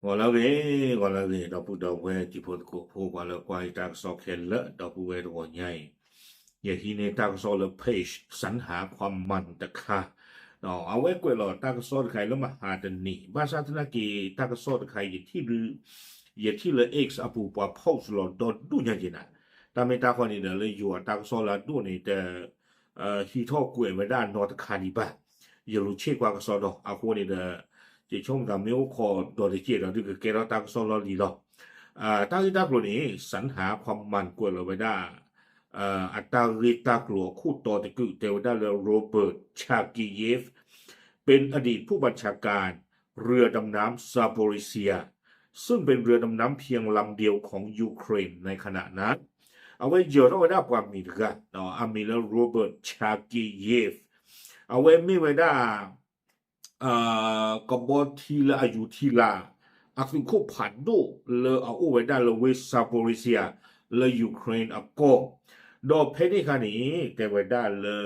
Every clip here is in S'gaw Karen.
ဂီၤလၢအဂ့ၤ, ဂီၤလၢအဂ့ၤ ဒီပုၢ်ဒီဝဲၢ်တံၤဖိသကိးဖိ ပှၤလၢကွၢ်ယတၢ်ကစီၣ်ခဲလၢာ် ဒီပုၢ်ဝဲၢ်တဂီၤညါအံၤ, ယဟံးန့ၢ်တၢ်ကစီၣ်လၢ page စၢဟးခွါမၢ်တခါ, အဝဲကွဲးလီၤတၢ်ကစီၣ်တခါအံၤလၢမဟါတနံၤ, ဘၣ်ဆၣ်သနာ်က့ တၢ်ကစီၣ်တခါအံၤ ယထံၣ်လၢ ယထံၣ်လၢ X အပူၤပှၤ post လီၤဒီဒူၣ်ညါက့ၤနၤ, တၢ်မ့ၢ်တၢ်ဃီန့ၣ်ဒီး လၢယိၤအတၢ်ကစီၣ်လၢအဒိၣ်န့ၣ် တ ဟံးထီၣ်ကွဲးဝဲဒၣ်နီတခါဒံးဘၣ်, ယလူၤဆ့ၣ်ကွၢ်ကစီဒီး အဃိန့ၣ်ဒီး ယဆိကမိၣ်သးမ့ၢ်အိၣ်ခိးဒီးတစဲးဒီး ဒုးကကဲထီၣ်တၢ်ကစီၣ်လီၢ်လံၤလီၤ. တၢ်ဂ့ၢ်တၢ်ကျိၤန့ၣ် စၢဟးခွါမၢ်ကွဲးလီၤဝဲဒၣ် အတၢ်ဂ့ၢ်တၢ်ကျိၤအခိၣ်တီတကုာ် တဲဝဲဒၣ်လၢ Robert Chagayev เป็นอดีตผู้บัญชาการเรือดำน้ำ Zaporizhzhia ซึ่งเป็นเรือดำน้ำเพียงลำเดียวของยูเครนในขณะนั้น အဝဲယၢၤထီၣ်ဝဲဒၣ်ပှၤမံၤတဂၤ, အမံၤလၢ Robert Chagayev, အဝဲမ့ၢ်ဝဲဒၣ် ကဘီထံလၢအယူၤထံလာ် အသုးခိၣ်ဖးဒိၣ်လၢအအိၣ်ဝဲဒၣ်လၢဝ့ၢ် Zaporizhzhia လၢ Ukraine အကီၢ်, ဒီးဖဲန့ၣ်အခါန့ၣ် တဲဝဲဒၣ်လၢ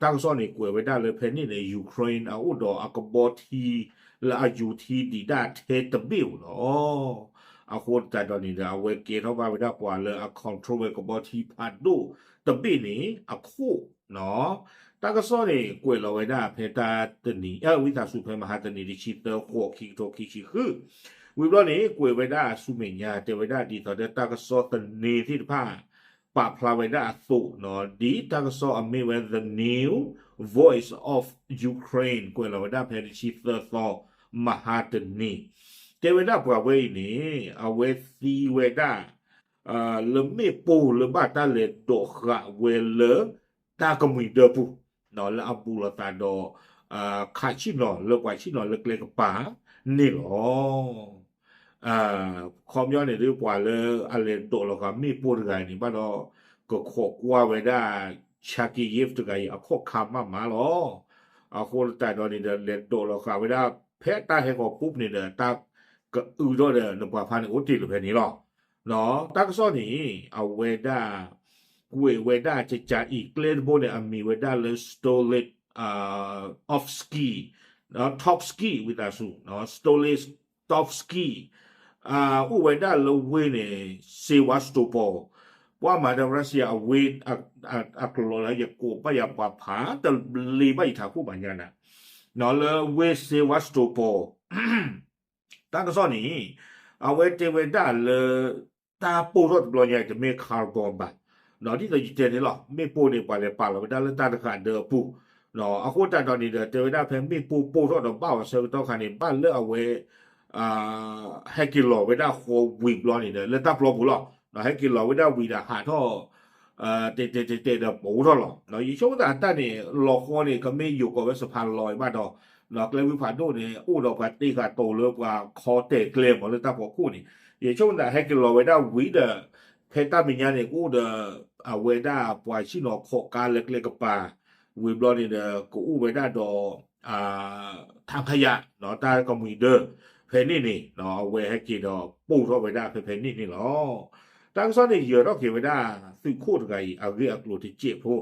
တၢ်ကစီၣ်န့ၣ် ကွဲးဝဲဒၣ်လၢဖဲန့ၣ်န့ၣ် Ukraine အအိၣ်ဒီးအကဘီထံ လၢအယူၤထံဒံးဒၣ်ထဲတဘ့ၣ်ဧိၤလီၤ. အဃိသတးဒီးန့ၣ်ဒီး အဝဲကဲထီၣ်ဘၣ်ဝဲဒၣ်ပှၤလၢအ control ဝဲကဘီထံဖးဒိၣ်တဘ့ၣ်န့ၣ်အခိၣ်, တၢ်ကစီၣ်န့ၣ် ကွဲးလီၤဝဲဒၣ်ဖဲတၢ်တနံၤ အဝံသးစူၤ ဖဲမဟါတနံၤ တဆံသၢ ဃိး ခံကထိခံဆံဃု, ဝံၤဘျီန့ၣ် ကွဲးဝဲဒၣ်ဆူမဲာ်ညါ တဲဝဲဒၣ်ဒ်သိးဒီးတၢ်ကစီၣ်သန့သ့ၣ်တဖၣ် ပာ်ဖျါဝဲဒၣ်အသိး, ဒ်တၢ်ကစီၣ်အမ့ၢ်ဝဲ The New Voice of Ukraine ကွဲးလီၤဝဲဒၣ်ဖဲတဆံသၢသီ မဟါတနံၤ, တဲဝဲဒၣ်ပှၤဝဲအံၤန့ၣ် အဝဲသံဝဲဒၣ် လၢမ့ၣ်ပိၢ်လၢဘၣ်တၢ်လဲၤဒိးဃာ်ဝဲလၢ တၢ်ကမှံၤဒၢပူၤ, လၢအဘူးလိာ်သးဒီး ခးဆံၣ်နီၤလၢပှၤဆံၣ်နီၤလၢကျဲကပၤန့ၣ်လီၤ. ခီပညီန့ၣ်ဒ်ပှၤလၢအလဲၤဒိးလီၤဃာ်မ့ၣ်ပိၢ်တဂၤအံၤန့ၣ် ဘၣ်ဒီး ကခိးကွၢ်ဝဲဒၣ် Chagayev တဂၤအံၤ အခီၣ်ခါမးမးလီၤ. အဃိသတးဒီးန့ၣ်ဒီး လဲၤဒိးလီၤဃာ်ဝဲဒၣ် ဖဲတၢ်ဟဲဃီၤပူၤန့ၣ်ဒီး တၢ်ကအုထီၣ်ဒီး နပှၤဖါန့ၣ်အိၣ်တ့ၢ်လၢဖဲန့ၣ်လီၤ. တၢ်ကစီၣ်န့ၣ် အဝဲဒၣ် ကွဲးဝဲဒၣ်ကကးအံၤ ကျဲတဘိန့ၣ် အမံၤဝဲဒၣ်လၢ Stolichnaya Tovsky, Tovsky ဝံသးစူၤ, Stolichnaya Tovsky အိၣ်ဝဲဒၣ်လၢဝ့ၢ်န့ၣ် Sevastopol, ပှၤမၤဒီး Russia အဝ့ၢ် အကလီၤလၢယကိးဘၣ်ယၤပှၤဖး တလ့ၤဘၣ်ယထးခိၣ်ဘၣ်ညါနၤ, လၢဝ့ၢ် Sevastopol တၢ်ကစီၣ်န့ၣ် အဝဲတဲဝဲဒၣ်လၢ တၢ်ပိၢ်ထီၣ်တဘျီညါအံၤ တမ့ၢ် carbon ဘၣ်, ဒ်သိးယတဲန့ၣ်လီၤ. မ့ၣ်ပိၢ်န့ၣ် ပှၤလဲၤပာ်လီၤဝဲဒၣ်လၢတၢ်တဃာ်ဒၢအပူၤ, အဃိသတးဒီးန့ၣ်ဒီး တဲဝဲဒၣ်ဖဲမ့ၣ်ပိၢ်ပိၢ်ထီၣ်ဒီးဘၣ်အီၤဆၢကတီၢ်ခါန့ၣ် ဘၣ်လၢအဝဲ ဟဲက့ၤလီၤဝဲဒၣ်ဃီဝံၤဘျီန့ၣ်ဒီး လၢတၢ်ပျီပူၤလီၤ. ဟဲက့ၤလီၤဝဲဒၣ်ဝံၤဒီးဟးထီၣ် တဲတဲတဲတဲဒီးပိၢ်ထီၣ်လီၤ. ယဆိကမိၣ်သးတၢ်န့ၣ် လီၤဃီန့ၣ် ကမ့ၢ်ယိၤကီးဝဲစဖးလီၤဘၣ်ဒီး ကျဲဝံၤဖးဒိၣ်န့ၣ် အိၣ်ဒီးပှၤတ့ဃာ်တိၤလၢပှၤခီတဲာ်ကျဲမးလၢတၢ်ဖီခိၣ်န့ၣ်, ယဆိကမိၣ်သးဟဲက့ၤလီၤဝဲဒၣ်ဝံၤဒီး ဖဲတၢ်မဲာ်ညါန့ၣ် ကအိၣ်ဒီး အဝဲဒၣ်ပှၤဆ့ၣ်နီၤခိးကါလၢကျဲကပၤ ဝံၤဘျီန့ၣ်ဒီး ကအိၣ်ဝဲဒၣ်ဒီး ထါခယၣ် တၢ်ကမှံၤဒၢ ဖဲန့ၣ်န့ၣ် အဝဲဟဲက့ၤဒီးပိၢ်ထီၣ်ဝဲဒၣ်ဖဲဖဲန့ၣ်န့ၣ်လီၤ. တၢ်ကစီၣ်န့ၣ် ယၢၤထီၣ်က့ၤဝဲဒၣ် သုးခိၣ်တဂၤအံၤ အဂ့ၢ်အကျိၤတစဲးဖိ,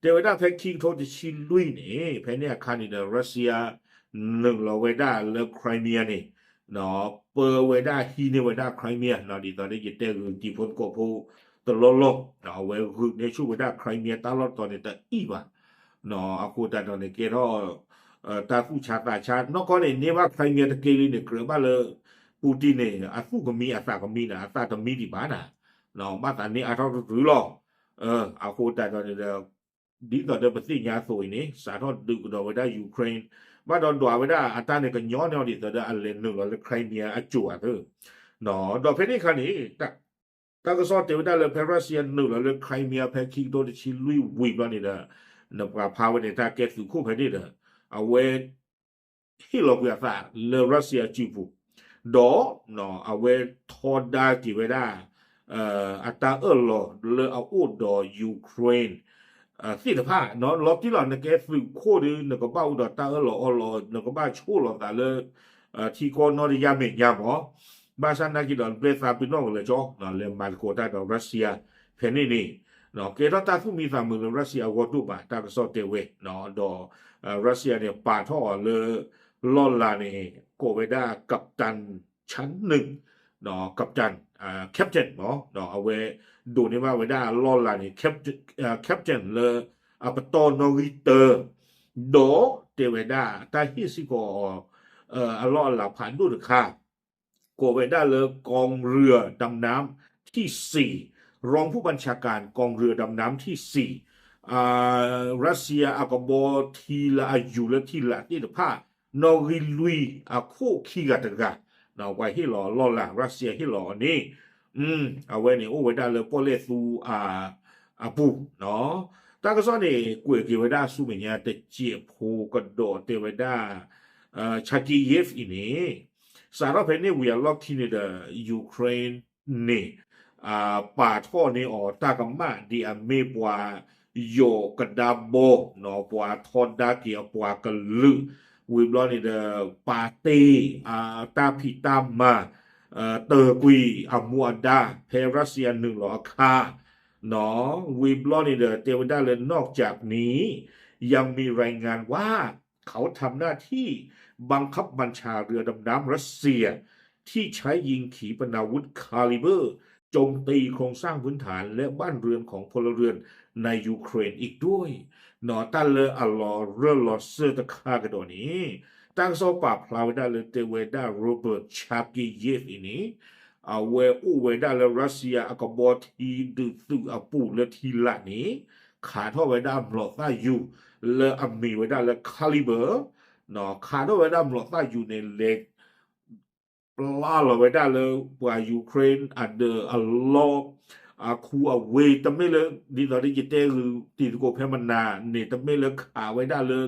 တဲဝဲဒၣ်ဖဲခံကထိတဆံလွံၢ်န့ၣ် ဖဲန့ၣ်အခါန့ၣ်ဒီး Russia နုာ်လီၤဝဲဒၣ်လၢ Crimea န့ၣ် ပၢဝဲဒၣ်ဟံးန့ၢ်ဝဲဒၣ် Crimea ဒ်သိးဒီးယတဲဂုာ်တံၤဖိသကိးဖိတလီၢ်လီၢ် အဝဲဂုာ်န့ၢ်ဆူၣ်ဝဲဒၣ် Crimea တၢ်လီၢ်တတီၤန့ၣ်တအံၣ်ဘၣ်. အဃိသတးဒီးန့ၣ် ကဲထီၣ် တၢ်သူၣ်ဆါသးဆါ နီၢ်ကီၢ်န့ၣ် န့ၢ်ဘၣ် Crimea တက့ၢ်လံန့ၣ် ကြၢးဘၣ်လၢ Putin န့ၣ် အသူၣ်ကမံအသးကမံနၤ အသးတမံဒံးဘၣ်နၤ, ဘၣ်သးန့ၢ်အါထီၣ်တတုၤလီၤ. အဃိသတးဒီးန့ၣ်ဒီး ဒ်သိးဒီးပသ့ၣ်ညါအသိးအံၤန့ၣ် စးထီၣ်ဒုးကဒီးဝဲဒၣ် Ukraine ဘၣ်ဒီးဒွးဝဲဒၣ်အတၢ်န့ၣ်ကညီန့ၢ်အီၤဒ်သိးဒီးအလဲၤနုာ်လီၤလၢ Crimea အစိၤအသး ဒီးဖဲန့ၣ်အခါန့ၣ် တၢ်ကစီၣ်တဲဝဲဒၣ်လၢဖဲ Russia နုာ်လီၤလၢ Crimea ဖဲခံကထိတဆံလွံၢ်ဝံၤဘျီန့ၣ်ဒီး နပှၤဖးဝဲန့ၣ် တၢ်ကဲသုးခိၣ်ဖဲန့ၣ်ဒီး အဝဲ ဟ့ၣ်လီၤကွံာ်အသးလၢ Russia အစုပူၤ, ဒီး အဝဲထီဒါက့ၤဝဲဒၣ် အတၢ်အၢၣ်လီၤလၢအအိၣ်ဒီး Ukraine သ့ၣ်တဖၣ် လီၤတံၢ်လီၤ နကဲသုးခိၣ်ဒီး နကဘၣ်အိၣ်ဒီးတၢ်အၢၣ်လီၤအီလီၤ နကဘၣ်ဆိၣ်လီၤသးလၢ ထံကီၢ်နီၢ်တယၢ်မဲာ်ညါမး, ဘၣ်ဆၣ်နာ်က့ဒီး နပျဲသးပ့ၤနီၣ်ကလဲာ်ကၠီ လဲၤမၤသကိးတၢ်ဒီး Russia ဖဲန့ၣ်န့ၣ် ကဲထီၣ်တၢ်သူၣ်မံသးမုာ်လၢ Russia အဂီၢ်ဒိၣ်ဘၣ် တၢ်ကစီၣ်တဲဝဲ ဒီး Russia န့ၣ် ပာ်ထီၣ်အီၤလၢ လီၢ်လၤန့ၣ် ကိးဝဲဒၣ် ကပတန် ဆၢနုၣ် ကပတန် captain မ့ၢ် အဝဲ ဒိးန့ၢ်ဘၣ်ဝဲဒၣ်လီၢ်လၤန့ၣ် captain လၢ အပတီၢ်နီၣ်ဂံၢ်တၢ ဒီးတဲဝဲဒၣ်တၢ်ဟ့ၣ်စ့ၢ်ကီးအီၤ အလီၢ်အလၤဖးဒိၣ်တခါ ကိးဝဲဒၣ်လၢ กองเรือดำน้ำที่สี่ รองผู้บัญชาการกองเรือดำน้ำที่สี่ Russia အကဘီထံလၢအယူၤလၢထံလာ်သ့ၣ်တဖၣ် နီၣ်ဂံၢ်လွံၢ်အခိၣ်ခံဂၤတဂၤ ပှၤဟ့ၣ်လီၤလီၢ်လၤ Russia ဟ့ၣ်လီၤအီၤန့ၣ် အဝဲန့ၣ်အိၣ်ဝဲဒၣ်လၢပီၣ်လဲၣ်သူအပူၤ တၢ်ကစီၣ်န့ၣ် ကွဲးက့ၤဝဲဒၣ်ဆူမဲာ်ညါတစဲးဖိကဒီးတဲဝဲဒၣ် Sergei Yevgeny အံၤန့ၣ် စးထီၣ်ဖဲန့ၣ်ဝံၤအလီၢ်ခံန့ၣ်ဒီး Ukraine န့ၣ် ပာ်ထီၣ်န့ၢ်အီၤတၢ်ကမၣ်ဒ်အမ့ၢ်ပှၤ ယိၤကဒါဘီ ပှၤထီဒါက့ၤအပှၤကလုာ် ဝံၤဘျီန့ၣ်ဒီး ပာ်တ့ၢ် တၢ်ဖံးတၢ်မၤ တၢၤကွံာ်အမူအဒါ ဖဲ Russia နုာ်လီၤအခါ ဝံၤဘျီန့ၣ်ဒီး တဲဝဲဒၣ်လၢ นอกจากนี้ยังมีรายงานว่าเขาทำหน้าที่บังคับบัญชาเรือดำน้ำรัสเซียที่ใช้ยิงขีปนาวุธ Kalibr โจมตีโครงสร้างพื้นฐานและบ้านเรือนของพลเรือนในยูเครนอีกด้วย တၢ်လၢအလီၤရၢၢ်လီၤစၢၢ်တခါကဒီးန့ၣ် တၢ်ကစီၣ်ပာ်ဖျါဝဲဒၣ်လၢတဲဝဲဒၣ် Robert Chagayev အံၤန့ၣ် အဝဲအိၣ်ဝဲဒၣ်လၢ Russia အကဘီထံဒုးသုးအပူၤလၢထံလာ်န့ၣ် ခးထီၣ်ဝဲဒၣ်မျိာ်သၣ်ယူၤ လၢအမ့ၢ်ဝဲဒၣ်လၢ Kalibr ခးထီၣ်ဝဲဒၣ်မျိာ်သၣ်ယူၤန့ၣ် လဲၤ ပျၢ်လီၤဝဲဒၣ်လၢပှၤယူၤခရ့ၣ်အဒၢးအလီၢ် အခူအဝ့ၢ် တမ့ၢ်လၢ ဒ်သိးဒီးယတဲဂုာ်တံၤသကိးဖဲမနၤန့ၣ် တမ့ၢ်လၢခးဝဲဒၣ်လၢ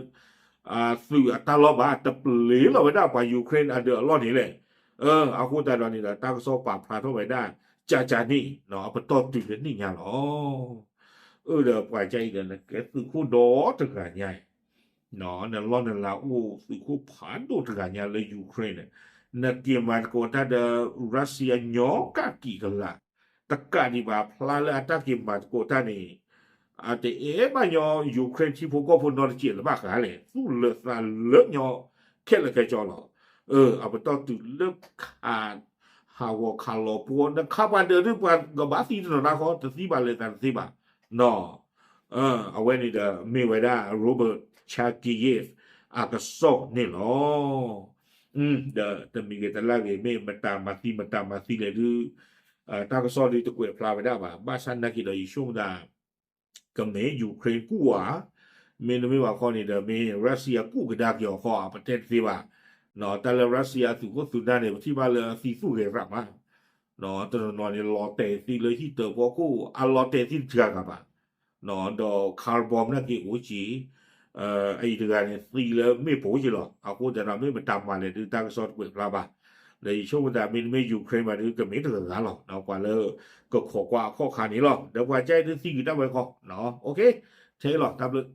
သုးအတၢ်လီၢ်ဘၣ် တပျ့ၤလီၤဝဲဒၣ်ပှၤယူၤခရ့ၣ်အဒၢးအလီၢ်န့ၣ်လဲၣ်. အဃိသတးဒီးန့ၣ်ဒီး တၢ်ကစီၣ်ပာ်ဖျါထီၣ်ဝဲဒၣ် ကကန့ၣ် အပတီၢ်တုၤလၢနံၣ်ညါလီၤ. အၢၣ်ဒီးပှၤကအံၤဒီး နကဲသုးခိၣ်ဒီတဂၤညါအံၤ နလီၢ်နလၤအိၣ်သုးခိၣ်ဖးဒိၣ်တဂၤညါလၢယူၤခရ့ၣ်န့ၣ် နက့ၤမၤသကိးတၢ်ဒီး Russia ညီကၣ်ကံၣ်ကလာ် တကးဒံးဘၣ်ဖျါလၢအတၢ်က့ၤမၤသကိးတၢ်န့ၣ် အတအဲၣ်ဘၣ်ညီယူၤခရ့ၣ်ထံဖိကီၢ်ဖိနီတစဲးလၢၤဘၣ်ဃးလဲၣ် သူၣ်လၢာ်သးလၢာ်ညီ ခဲလၢာ်ခဲဆ့လီၤ. အပတီၢ်တုၤလၢခး ဟးဂီၤခးလီၤပှီၢ် နခးပှၤဒၢးဒုးပှၤကဘၣ်သံတနီၤနါဃီ တသံဘၣ်လဲၤသးတသ့ဘၣ်နီၤ အဝဲန့ၣ်ဒီးမ့ၢ်ဝဲဒၣ် Robert Chagayev အကစီၣ်န့ၣ်လီၤ. ဒီးတမံၤဂ့ၤတလၢ်ဂ့ၤ မ့ၢ်မတၤမၤသံမတၤမၤသံလဲၣ်ဒုး တၢ်ကစီၣ်ဒုးတကွဲးဖျါဝဲဒၣ်ဘၣ် ဘၣ်ဆၣ်နာ်က့ၤဒီးယဆိကမိၣ်သး ကမ့ၢ်ယူၤခရ့ၣ်ကူၣ်ဧါ မ့တမ့ၢ်ဘၣ်ခီန့ၣ်ဒီး မ့ၢ် Russia ကူၣ်ကဒါက့ၤအီၤဃီ ပတဲတသ့ဘၣ်. တၢ်လၢ Russia အသုးခိၣ်သုးနၢ်န့ၣ် ပထံၣ်ဘၣ်လၢအသံသူၣ်ဂဲၤရးမး တနီၤနီၤန့ၣ် လီၤတဲာ်သံလၢဟံၣ်တၢၤဖီခိၣ် အလီၤတဲာ်သံတဂၤဂၤဘၣ်. ဒီး car bomb နာ်က့ၤအိၣ်က့ၤ အအံၤတဂၤန့ၣ် သံလၢမ့ၣ်ပိၢ်က့ၤလီၤ. အဃိသတးဒီး မ့ၢ်မတၤမၤလဲၣ်ဒုး တၢ်ကစီၣ်တကွဲးဖျါဘၣ်. ဒီးယဆိကမိၣ်သး မ့တမ့ၢ်ယူၤခရ့ၣ်ဘၣ်ဒုး ကမ့ၢ်တဂၤဂၤလီၤ. ပှၤလၢကခိးကွၢ်အခီၣ်ခါန့ၣ်လီၤ. ဒီးပှၤကအံၤဒုးသံဂ့ၤတၢ်ဝဲခီ ထဲလီၤ တၢ်ဘျုး